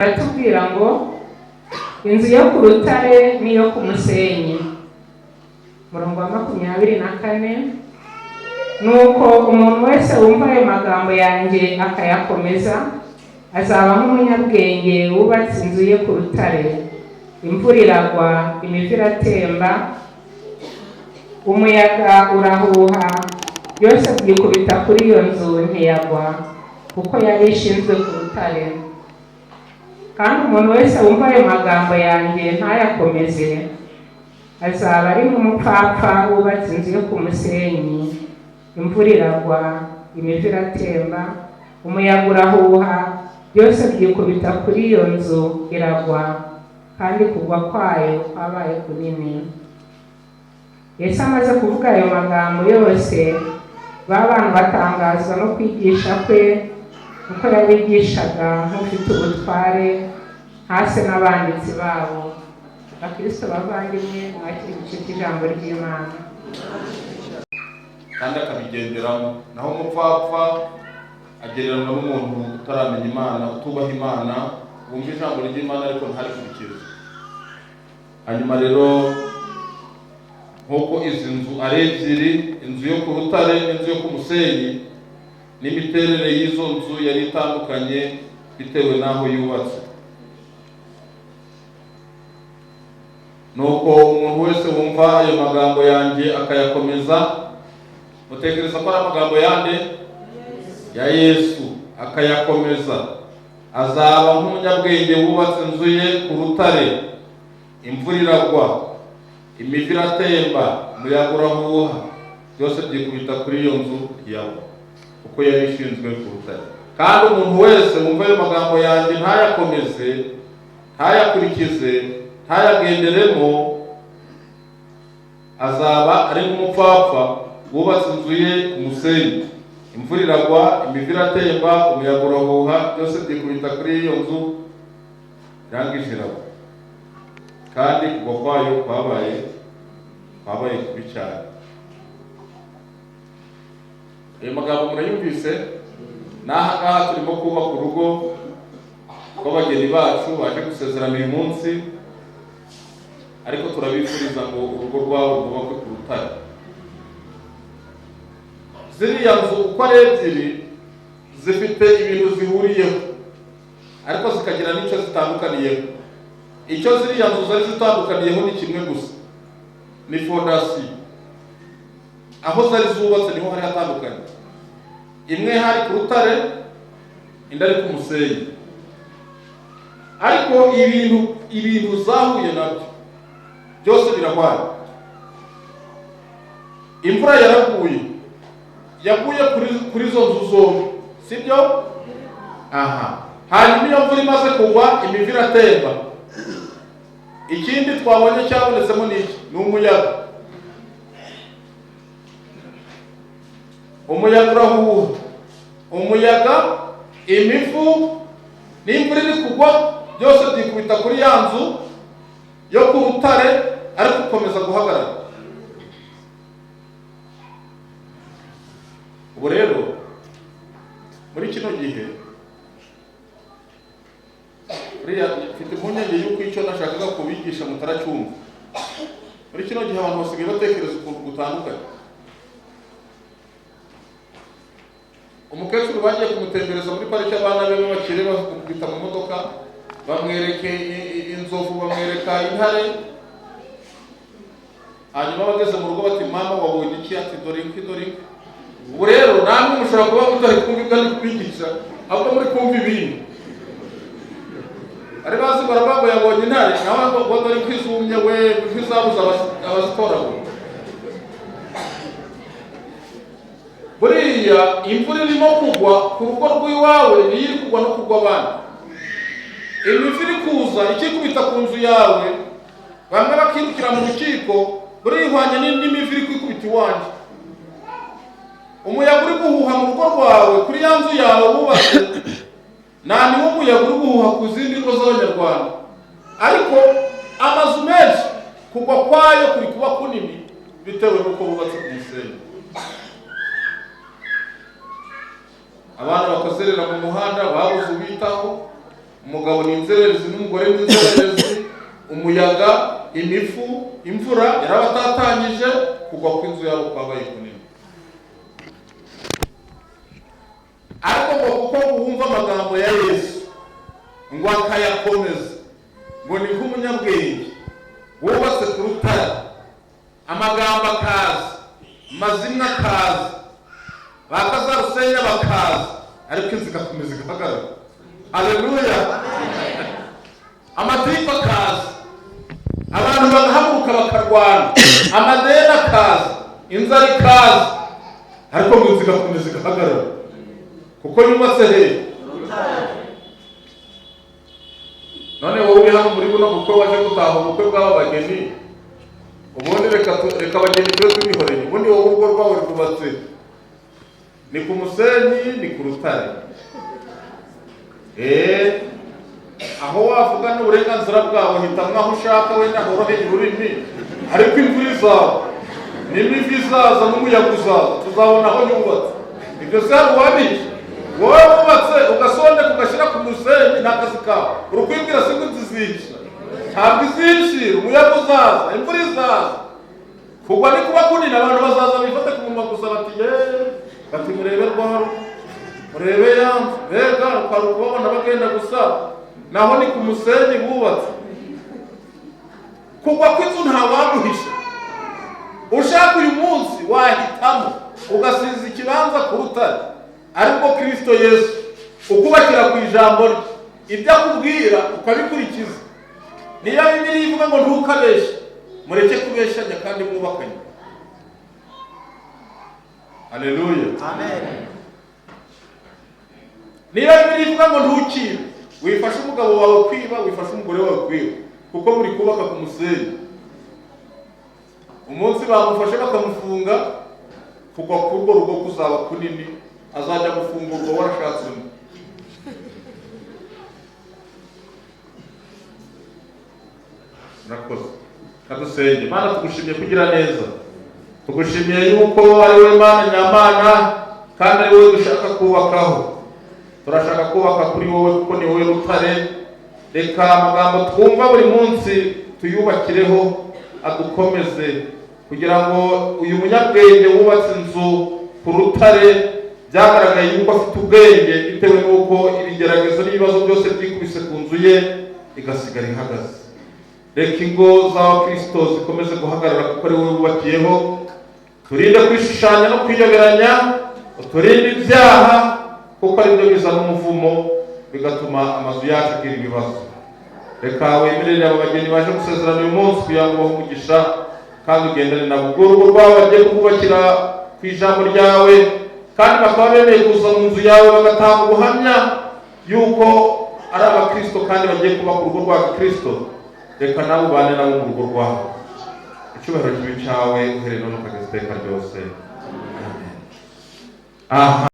Baratubwira ngo inzu yo ku rutare n'iyo ku musenyi. Umurongo wa 24: "Nuko umuntu wese wumva ayo magambo yanjye akayakomeza azaba nk'umunyabwenge wubatse inzu ye ku rutare. Imvura iragwa, imivu iratemba, umuyaga urahuha, byose byikubita kuri iyo nzu ntiyagwa, kuko yari ishinzwe ku rutare. Kandi umuntu wese wumva ayo magambo yanjye ntayakomeze azaba ari nk'umupfapfa wubatse inzu yo ku musenyi. Imvura iragwa, imivu iratemba, umuyaga urahuha, byose byikubita kuri iyo nzu iragwa, kandi kugwa kwayo kwabaye kunini." Yesu amaze kuvuga ayo magambo yose, ba bantu batangazwa no kwigisha kwe, kuko yabigishaga nk'ufite ubutware, ntase n'abanditsi babo. Bakristo bavandimwe, mwakira igice cy'ijambo ry'Imana. Kandi akabigenderamo. Naho umupfapfa agereranywa n'umuntu utaramenya Imana, utubaha Imana, wumva ijambo ry'Imana ariko ntarikurikize. Hanyuma rero, nk'uko izi nzu ari ebyiri, inzu yo ku rutare n'inzu yo ku musenyi, n'imiterere y'izo nzu yari itandukanye bitewe n'aho yubatse. Nuko umuntu wese wumva ayo magambo yanjye akayakomeza, mutekereza ko ari amagambo yande? Ya Yesu. Akayakomeza, azaba nk'umunyabwenge wubatse inzu ye ku rutare. Imvura iragwa, imivu iratemba, umuyaga urahuha, byose byikubita kuri iyo nzu ntiyagwa, kuko yari ishinzwe ku rutare. Kandi umuntu wese wumva ayo magambo yanjye ntayakomeze, ntayakurikize, ntayagenderemo, azaba ari nk'umupfapfa wubatse inzu ye ku musenyi. Imvura iragwa, imivu iratemba, umuyaga urahuha, byose byikubita kuri iyo nzu, irangije iragwa, kandi kugwa kwayo kwabaye kubi cyane. Ayo magambo murayumvise? N'aha ngaha turimo kubaka urugo rw'abageni bacu baje gusezerana uyu munsi, ariko turabifuriza ngo urugo rwabo rwubakwe ku rutare. Ziriya nzu uko ari ebyiri zifite ibintu zihuriyeho, ariko zikagira n'icyo zitandukaniyeho. Icyo ziriya nzu zari zitandukaniyeho ni kimwe gusa, ni fondasiyo. Aho zari zubatse niho hari hatandukanye. Imwe hari ku rutare, indi ari ku musenyi, ariko ibintu zahuye nabyo byose birahwanye. Imvura yaraguye, yaguye kuri izo nzu zombi, sibyo? Aha hanyuma iyo mvura imaze kugwa, imivu iratemba. Ikindi twabonye cyabonetsemo ni iki? Ni umuyaga. Umuyaga urahuha, umuyaga, imivu n'imvura iri kugwa, byose byikubita kuri ya nzu yo ku rutare, ariko gukomeza guhagarara. Ubu rero muri kino gihe buriya mfite impungenge y'uko icyo nashakaga kubigisha mutaracyumva. Muri kino gihe abantu basigaye batekereza ukuntu gutandukanye. Umukecuru bagiye kumutembereza muri pariki, abana be b'abakire bamukubita mu modoka, bamwereke inzovu, bamwereka intare. Hanyuma bageze mu rugo bati: "Mama, wabonye iki?" Ati: "Dore inkwi, dore inkwi." Ubu rero namwe mushobora kuba mutari kumva ibyo ari kubigisha, ahubwo muri kumva ibindi. Bari bazi, baravuga ngo yabonye intare, nawe ngo dore inkwi zumye we, inkwi zabuze abazitoragura. Buriya imvura irimo kugwa ku rugo rw'iwawe niyo iri kugwa no kugwa abandi. Imivu iri kuza ikikubita ku nzu yawe, bamwe bakirukira mu rukiko, buriya ihwanye n'imivu iri kwikubita iwanjye. Umuyaga uri guhuha mu rugo rwawe, kuri ya nzu yawe wubatse, nta niwo muyaga uri guhuha ku zindi ngo z'Abanyarwanda. Ariko amazu menshi kugwa kwayo kuri kuba kunini bitewe n'uko bubatse ku musenyi. Abana bakazerera mu muhanda, babuze ubitaho. Umugabo ni inzererezi n'umugore ni inzererezi. Umuyaga, imifu, imvura yarabatatanyije, kugwa kw'inzu yabo kwabaye kunini. Ariko ngo kuko wumva amagambo ya Yesu ngo akayakomeza, ngo ni nk'umunyabwenge wubatse ku rutare, amagambo akaza, amazimwe akaza, bakazarusenya bakaza, ariko inzu igakomeza igahagarara. Haleluya! Amatiku akaza, abantu bagahaguruka bakarwana, amadeni akaza, inzara ikaza, ariko ngo inzu igakomeza igahagarara kuko yubatse hehe? None wowe uri hano muri buno bukwe, waje gutaha ubukwe bw'aba bageni, ubundi reka abageni tube tubihoreye. Ubundi wowe urugo rwawe rwubatse ni ku musenyi, ni ku rutare? Aho wavuga n'uburenganzira bwawe, hitamo aho ushaka, wenda horoheye ururimi, ariko imvura izaza n'imivu izaza n'umuyaga uzaza, tuzabona aho yubatse. Ibyo se hari uwabihishe? Wowe wubatse ugasondeka ugashyira ku musenyi, ni akazi kawe. Uri kwibwira se ngo inzu izihisha? Ntabwo izihishira. Umuyaga uzaza, imvura izaza, kugwa ni kuba kunini, abantu bazaza bifate ku munwa gusa, bati yeee, bati murebe rwaro, murebe ya nzu, mbega rukaba kubabona bagenda gusa, naho ni ku musenyi bubatse. Kugwa kw'inzu ntawaguhisha. Ushaka uyu munsi wahitamo ugasiza ikibanza ku rutare, ariko Kristo Yesu, ukubakira ku ijambo rye, ibyo akubwira ukabikurikiza. Niba Bibiliya ivuga ngo ntukabeshe, mureke kubeshanya kandi mwubakanye. Haleluya! Amen. Niba Bibiliya ivuga ngo ntukibe, wifashe umugabo wawe kwiba, wifashe umugore wawe kwiba, kuko muri kubaka ku musenyi. Umunsi bamufashe bakamufunga, kugwa k'urwo rugo kuzaba kunini, azajya gufungurwa warashatse undi. Murakoze. Kadusenge. Mana, tugushimiye kugira neza, tugushimiye yuko ari wowe Mana nyamana kandi ari wowe dushaka kubakaho. Turashaka kubaka kuri wowe kuko ni wowe rutare. Reka amagambo twumva buri munsi tuyubakireho, adukomeze, kugira ngo uyu munyabwenge wubatse inzu ku rutare, byagaragaye yuko afite ubwenge bitewe n'uko ibigeragezo n'ibibazo byose byikubise ku nzu ye igasigara ihagaze. Reka ingo z'abakristo zikomeze guhagarara kuko ari wowe wubakiyeho. Turinde kwishushanya no kwiyoberanya, uturinde ibyaha kuko ari byo bizana umuvumo bigatuma amazu yacu agira ibibazo. Reka wemerere aba bageni baje gusezerana uyu munsi kugira ngo ubahe umugisha kandi ugendane nabo. Ubwo urugo rwabo bagiye kubakira ku ijambo ryawe, kandi bakaba bemeye kuza mu nzu yawe bagatanga ubuhamya yuko ari abakristo kandi bagiye kubaka urugo rwa Kristo. Reka nawe ubane nabo mu rugo rwabo. Icyubahiro kibe cyawe uhereye none ukageza iteka ryose. Amen. Aha.